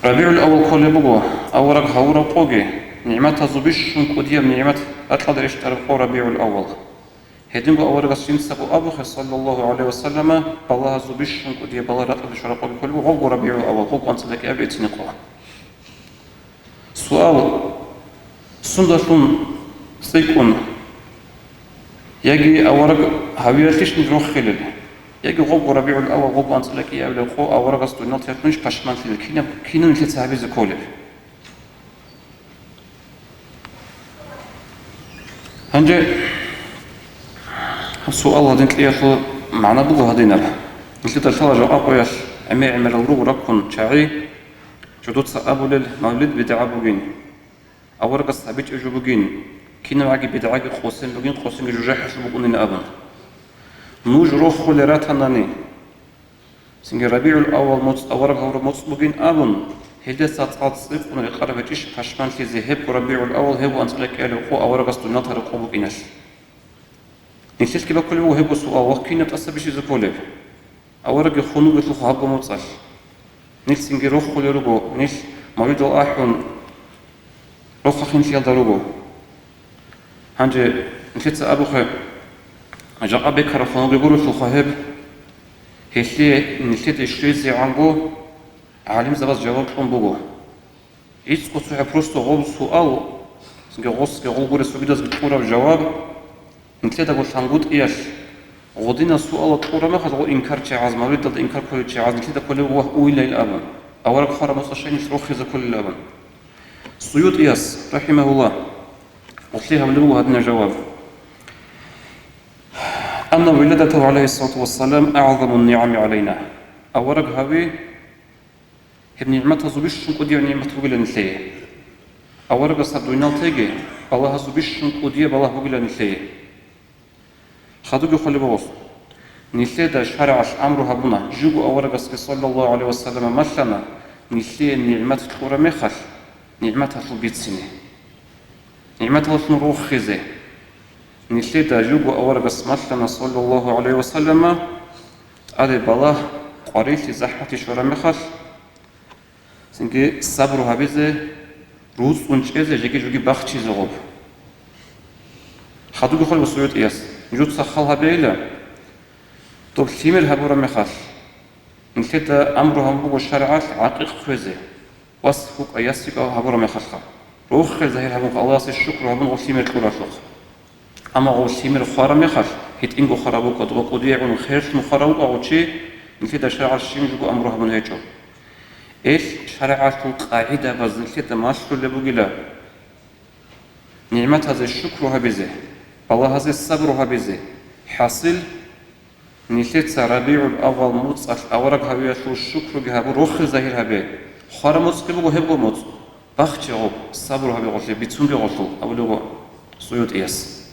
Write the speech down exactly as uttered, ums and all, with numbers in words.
РабигӀул-аввал кколеб буго, авараг гьавураб къоги, нигӀматазул бищун кӀудияб нигӀмат ракьалда рещтӀараб къо РабигӀул-аввал. Гьединго аварагас жинцаго абухъе, саллаллагьу гӀалайгьи ва саллама, балагьазул бищун кӀудияб балагь ракьалде щвараб къоги кколеб буго, гъобго РабигӀул-аввал, гъобго анцӀила кӀиабилеб эцинаб къо. Суал: сундалъун цӀикӀкӀун, яги авараг гьавиялъищ ниж рохелел, яги гъобго РабигӀул-аввал, гъобго анцӀила кӀиабилеб къо аварагас дуниял тергьунищ пашманлъилел, кинаб, кинав нилъеца гьабизе кколеб? Гьанже суал гьадин кьеялъул магӀна буго гьадинаб. Нилъеда лъала жакъа къоялъ гӀемер-гӀемерал руго раккун чагӀи, жидеца абулел мавлид бидгӀа бугин, аварагас гьабичӀеб жо бугин, кинабгӀаги бидгӀаги къосин бугин, къосинги жужахӀалъуб букӀунин абун. Нуж рохулел ратанани, цинги РабигӀул-аввал моцӀ авараг гьавураб моцӀ бугин абун, гьелдаса цӀакъ цӀикӀкӀун рекъараб гьечӀищ пашманлъизе гьебго РабигӀул-аввал, гьебго анцӀила кӀиабилеб къо аварагас дуниял тергьун къо букӀиналъ? Нилъелъги баккулеб буго гьебго суал: вагь, кинаб тӀаса бищизе кколеб? Аварагги хун вугелъулха гьабго моцӀалъ. Нилъ цинги рохулел руго, нилъ мавлидал ахӀун, рохахинлъиялда руго. Гьанже нилъеца абухъе, жакъа бекараб хун вугеб гурелъулха гьеб, гьелъие нилъеде щвезегӀанго гӀалимзабаз жаваб кьун буго. ГӀицӀго цохӀо просто гъоб суал, цинги гъосги гъол гурес ругидазги кьураб жаваб, нилъедаго лъангутӀиялъ, гъодинал суалал кьураб мехалъ, гъо инкарчагӀаз, мавлидалда инкар кколел чагӀаз нилъеда кколеб: вагь, уйилайил абун, авараг хвараб моцӀалъ щай нилъ рохизе кколел абун. Суютияс, рахӀимагьуллагь, гъолъие гьабулеб буго гьадинаб жаваб: «Анна виладатагьу, гӀалайгьиссалату вассалам, агӀзамун нигӀами гӀалайна». Авараг гьави гьеб нигӀматазул бищун кӀудияб нигӀмат бугилан нилъее. Аварагас гьаб дуниял теги, балагьазул бищун кӀудияб балагь бугилан нилъее. Хадуги хъвалеб гъос. Нилъеда шаригӀалъ амру гьабуна, живго аварагасги, саллаллагьу гӀалайгьи ва саллама, малъана, нилъее нигӀмат кьураб мехалъ, нигӀматалъул бицине. НигӀматалъун рохизе. Нилъеда живго аварагас малъана, саллаллагьу гӀалайгьи ва саллама, тӀаде балагь, къварилъи, захӀмати щвараб мехалъ, цинги сабру гьабизе, руцӀцӀун чӀезе, жеги-жуги бахчизе гъоб. Хадуги хъвалеб Суютияс, нужеца хал гьабейила, доб лъимер гьабураб мехалъ, нилъеда амру гьабун буго шаригӀалъ гӀакъикъ хвезе, вас вукӀа, яс йикӀа гьабураб мехалъха. Рохел загьир гьабун, Аллагьасе шукру гьабун, гъо лъимер кьуралъухъ. Амма гъо лъимер хвараб мехалъ, гьитӀинго хвараб букӀа, доб кӀудиягӀун херлъун хварав вукӀа гъо чи, нилъеда шаригӀалъ щиб жого амру гьабун гьечӀо. Эл шаригӀалъул къагӀидабаз нилъеда малъулеб бугила: нигӀматазе шукру гьабизе, балагьазе сабру гьабизе. ХӀасил, нилъеца РабигӀул-аввал моцӀалъ авараг гьавиялъул шукруги гьабу, рохел загьир гьабе. Хвараб моцӀги буго гьебго моцӀ. Бахчи гъоб, сабру гьабе гъолъе, бицунге гъолъул, абулеб буго Суютияс.